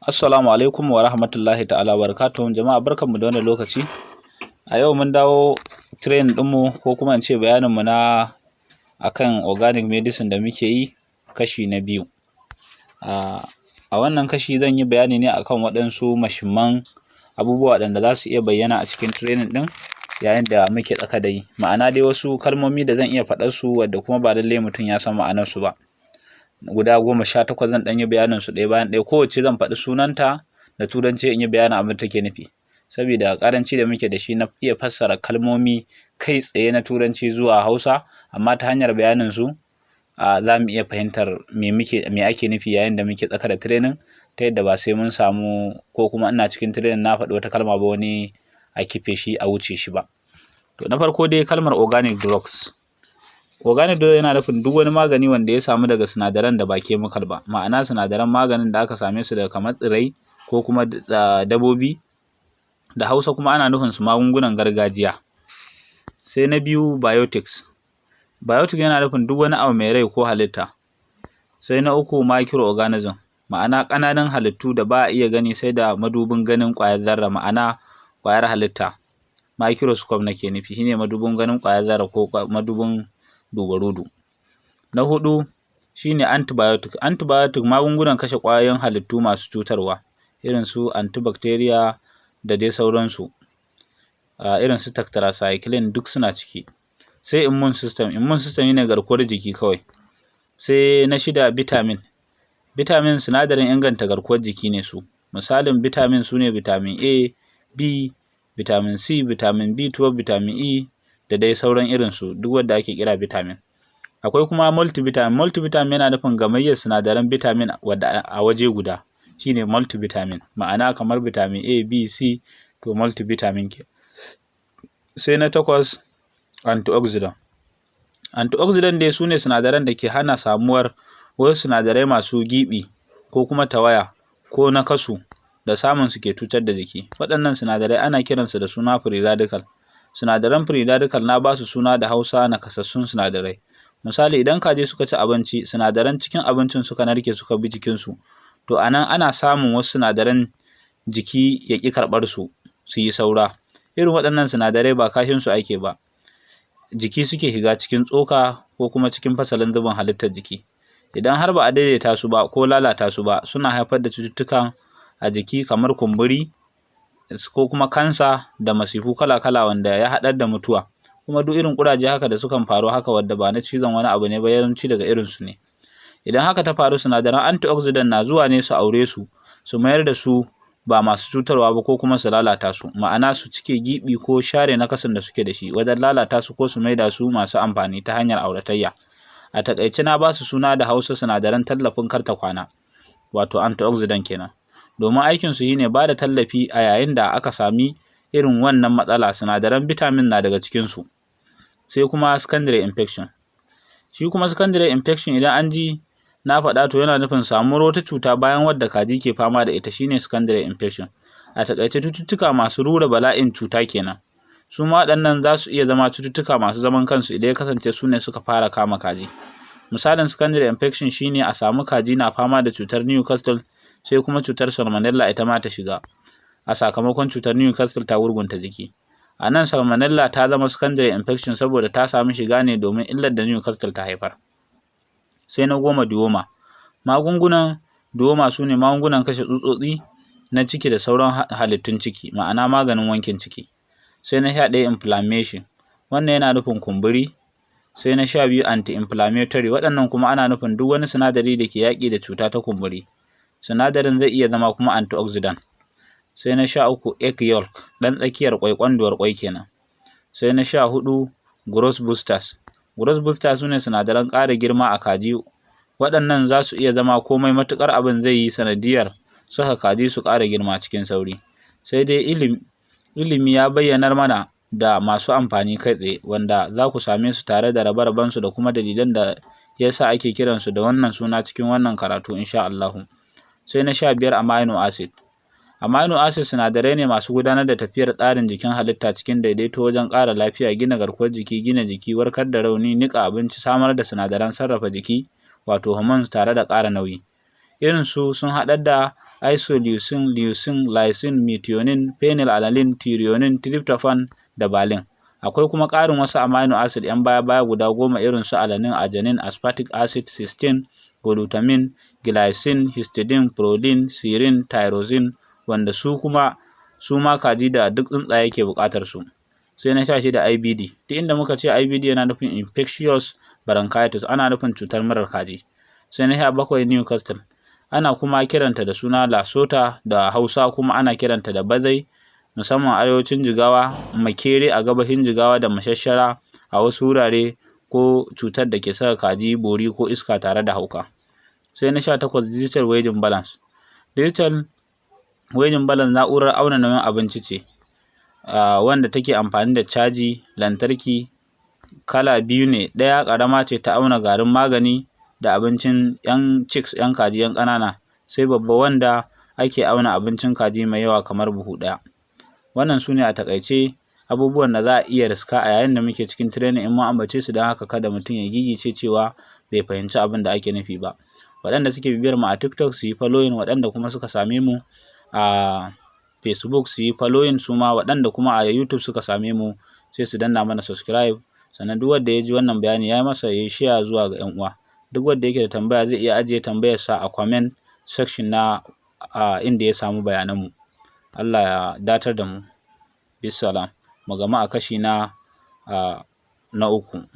Assalamu alaikum wa rahmatullahi ta'ala wa barakatuhu. Jama'a, barkanmu da wannan lokaci. A yau mun dawo training ɗinmu, ko kuma in ce bayaninmu na akan organic medicine da muke yi, kashi na biyu. A wannan kashi zan yi bayani ne akan waɗansu muhimman abubuwa waɗanda za su iya bayyana a cikin training ɗin yayin da muke tsaka da yi, ma'ana dai wasu kalmomi da zan iya faɗar su wadda kuma ba lallai mutum ya san ma'anarsu ba, guda 18. Zan ɗan yi bayanin su ɗaya bayan ɗaya. Kowacce zan faɗi sunanta da Turanci, in yi bayanin abin da take nufi, saboda ƙaranci da muke da shi na iya fassara kalmomi kai tsaye na Turanci zuwa Hausa. Amma ta hanyar bayanin su za mu iya fahimtar me muke, me ake nufi yayin da muke tsaka da training, ta yadda ba sai mun samu ko kuma ina cikin training na faɗi wata kalma ba, wani a kife shi a wuce shi ba. To, na farko dai, kalmar organic drugs. Organic drug yana nufin duk wani magani wanda ya samu daga sinadaran da ba chemical ba, ma'ana sinadaran maganin da aka same su daga kamar tsirrai ko kuma dabbobi. Da Hausa kuma ana nufin su magungunan gargajiya. Sai na biyu, biotics. Biotic yana nufin duk wani abu mai rai ko halitta. Sai na uku, microorganism, ma'ana ƙananan halittu da ba a iya gani sai da madubin ganin ƙwayar zarra, ma'ana ƙwayar halitta. Microscope nake nufi, shine madubin ganin ƙwayar zarra ko madubin dubarudu. Na huɗu shine antibiotic. Antibiotic magungunan kashe ƙwayoyin halittu masu cutarwa, irin su antibacteria da dai sauransu, irin su tetracycline, duk suna ciki. Sai immune system. Immune system shine garkuwar jiki kawai. Sai na shida, vitamin. Vitamin sinadarin inganta garkuwar jiki ne su. Misalin vitamin su ne vitamin A, B, vitamin C, vitamin B12, vitamin E da dai sauran irinsu, duk wanda ake kira vitamin. Akwai kuma multivitamin. Multivitamin yana nufin gamayyar sinadaran vitamin wadda a waje guda, shine multivitamin, ma'ana kamar vitamin A, B, C, to multivitamin ke. Sai na takwas, antioxidant. Antioxidant dai su ne sinadaran da ke hana samuwar wasu sinadarai masu giɓi ko kuma tawaya ko nakasu da samun su ke cutar da jiki. Waɗannan sinadarai ana kiransu da suna free radical. Sinadaran free radical na ba su suna da Hausa nakasassun sinadarai. Misali, idan kaji suka ci abinci, sinadaran cikin abincin suka narke suka bi jikinsu, to a nan ana samun wasu sinadaran jiki ya ƙi karɓar su, su yi saura. Irin waɗannan sinadarai ba kashin su ake ba, jiki suke shiga cikin tsoka ko kuma cikin fasalin zubin halittar jiki. Idan har ba a daidaita su ba ko lalata su ba, suna haifar da cututtukan a jiki kamar kumburi ko kuma kansa da masifu kala-kala wanda ya haɗar da mutuwa. Kuma duk irin ƙuraje haka da sukan faru haka, wadda ba na cizon wani abu ne ba, yawanci daga irin su ne. Idan haka ta faru, sinadaran antioxidant na zuwa ne su aure su, su mayar da su ba masu cutarwa ba, ko kuma su lalata su, ma'ana su cike giɓi ko share nakasin da suke da shi wajen lalata su ko su maida su masu amfani ta hanyar auratayya. A taƙaice, na ba su suna da Hausa sinadaran tallafin karta kwana, wato antioxidant kenan, domin aikin su shine ba da tallafi a yayin da aka sami irin wannan matsala. Sinadaran vitamin na daga cikin su. Sai kuma secondary infection. Shi kuma secondary infection, idan an ji na faɗa, to yana nufin samuwar wata cuta bayan wadda kaji ke fama da ita, shine secondary infection. A taƙaice, cututtuka masu rura bala'in cuta kenan. Su ma waɗannan za su iya zama cututtuka masu zaman kansu idan ya kasance su ne suka fara kama kaji. Misalin secondary infection shine a samu kaji na fama da cutar Newcastle, sai kuma cutar Salmonella ita ma ta shiga a sakamakon cutar Newcastle ta gurgunta jiki. A nan Salmonella ta zama secondary infection saboda ta sami shiga ne domin illar da Newcastle ta haifar. Sai na 10, dewormer. Magungunan dewormer su ne magungunan kashe tsutsotsi na ciki da sauran halittun ciki, ma'ana maganin wankin ciki. Sai na 11, inflammation. Wannan yana nufin kumburi. Sai na 12, anti-inflammatory. Waɗannan kuma ana nufin duk wani sinadari da ke yaƙi da cuta ta kumburi. Sinadarin zai iya zama kuma antioxidant. Sai na 13, egg yolk, ɗan tsakiyar ƙwai, ƙwanduwar ƙwai kenan. Sai na 14, growth boosters. Growth boosters su ne sinadaran ƙara girma a kaji. Waɗannan za su iya zama komai, matuƙar abin zai yi sanadiyar saka kaji su ƙara girma cikin sauri. Sai dai ilimi ya bayyanar mana da masu amfani kai tsaye, wanda za ku same su tare da rabe-rabensu da kuma dalilan da ya sa ake kiransu da wannan suna cikin wannan karatu, insha Allahu. Sai na 15, amino acid. Amino acid sinadarai ne masu gudanar da tafiyar tsarin jikin halitta cikin daidaito wajen ƙara lafiya, gina garkuwar jiki, gina jiki, warkar da rauni, niƙa abinci, samar da sinadaran sarrafa jiki wato hormones, tare da ƙara nauyi. Irin su sun haɗar da isoleucine, leucine, lysine, methionine, phenylalanine, threonine, tryptophan da valine. Akwai kuma ƙarin wasu amino acid 'yan baya-baya guda 10 irin su alanine, arginine, aspartic acid, cysteine, glutamine, glycine, histidine, proline, serine, tyrosine, wanda su kuma su ma kaji da duk tsuntsaye ke buƙatar su. Sai na 16, IBD. Duk inda muka ce IBD, yana nufin infectious bronchitis, ana nufin cutar murar kaji. Sai na 17, Newcastle. Ana kuma kiranta da suna lasota da Hausa, kuma ana kiranta da bazai, musamman arewacin Jigawa, makere a gabashin Jigawa, da mashashshara a wasu wurare, ko cutar da ke saka kaji bori ko iska tare da hauka. Sai na 18, digital weighing balance. Digital weighing balance na'urar auna nauyin abinci ce wanda take amfani da caji lantarki. Kala biyu ne: ɗaya ƙarama ce ta auna garin magani da abincin 'yan chicks, 'yan kaji 'yan ƙanana, sai babba wanda ake auna abincin kaji mai yawa kamar buhu ɗaya. Wannan su ne a taƙaice abubuwan da za a iya riska a yayin da muke cikin training in mun ambace su. Don haka kada mutum ya gigice cewa bai fahimci abin da ake nufi ba. Waɗanda suke bibiyar mu a TikTok su yi following, waɗanda kuma suka same mu a Facebook su yi following su ma, waɗanda kuma a YouTube suka same mu sai su danna mana subscribe. Sannan duk wanda ya ji wannan bayani ya yi masa, ya yi share zuwa ga 'yan uwa. Duk wanda yake da tambaya zai iya ajiye tambayarsa a comment section na inda ya samu bayananmu. Allah ya datar da mu. Bisalam, mu gamu a kashi na uku.